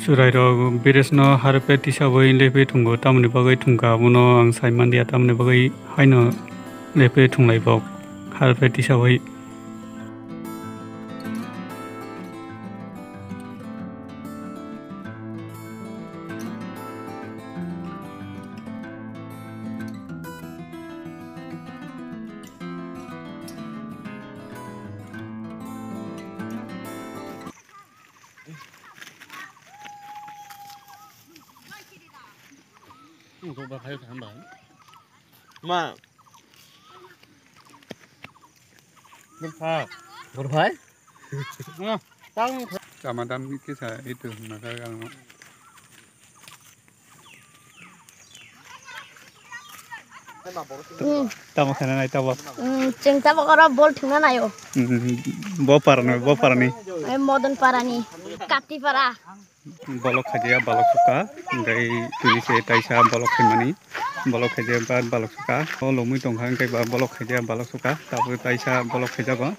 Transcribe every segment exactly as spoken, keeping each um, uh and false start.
Chwrairok Biresno harpet tisawi lepui thwngo, tamoni bagwi thwngkha, abono ang sai manliya, tamoni bagwi haino lepui thwnglai bok harpet tisawi. Ma. Burphai. Burphai? Tama dam kisa itu maka. Tamo khana nai tabo. Hmm, chwng tabo oro bol thwngna naio. Hmm, bo parani, bo parani. Ai Modon parani, Kati para. Bolok khajiya balok suka, hingkai tini se taisa bolok khaimani, bolok khajiya ba balok suka. O lomwi tongkha hingkai ba bolok khajiya balok suka, tabo taisa bolok khaijago.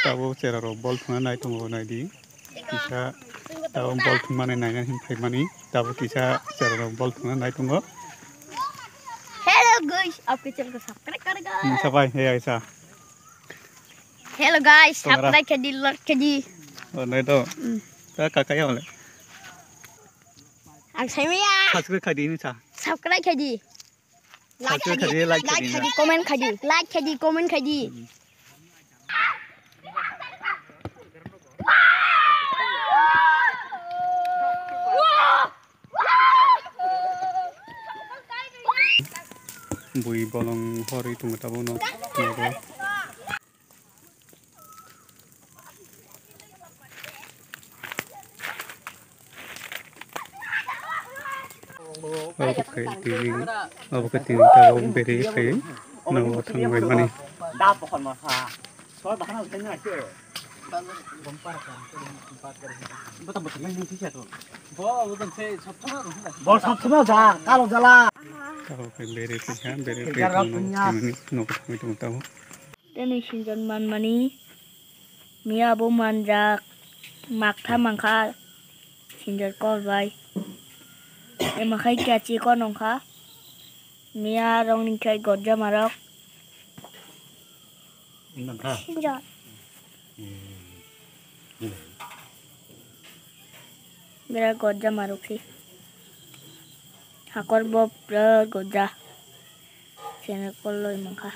Tabo chera rok bol thwngna nai tongo naidi. Kisa tabo bol thwngmani naina hin phaimani, tabo kisa chera rok bol thwngna nai tongo. Hello guys, aapke channel ko subscribe karega. Hmm, sabai, hey, aisa. Hello guys, Tongra. Subscribe khaidi, like khaidi. Oh, nai to. Hmm. Ta kaka ya ole. Ang saimaya. Subscribe khaidi ni sa. Subscribe khaidi. Like Subscribe khaidi, khaidi, like like khaidi. Khaidi, comment khaidi. Like khaidi, comment khaidi. Hmm. Bui bolong horwi tongo tabukno. Obo khe tini, obo khe tini tabuk beri khe nogo thangbai mani. Bo sab sama ja, kalo jala. Tabuk khe beri khe kha, beri khe Jaga tongno punya. Tini nogo thangbai tongo tabuk. Tini sinjon manmani miya bo manjak, maktha mankha sinjon kol bai. Ema khai kya chikon ongkha. Miya rong ni khai gojja marok. Mankha. Sinjon. Hmm. Bera gojja marok si. Hakor bo bera gojja. Sene kol loi mankha.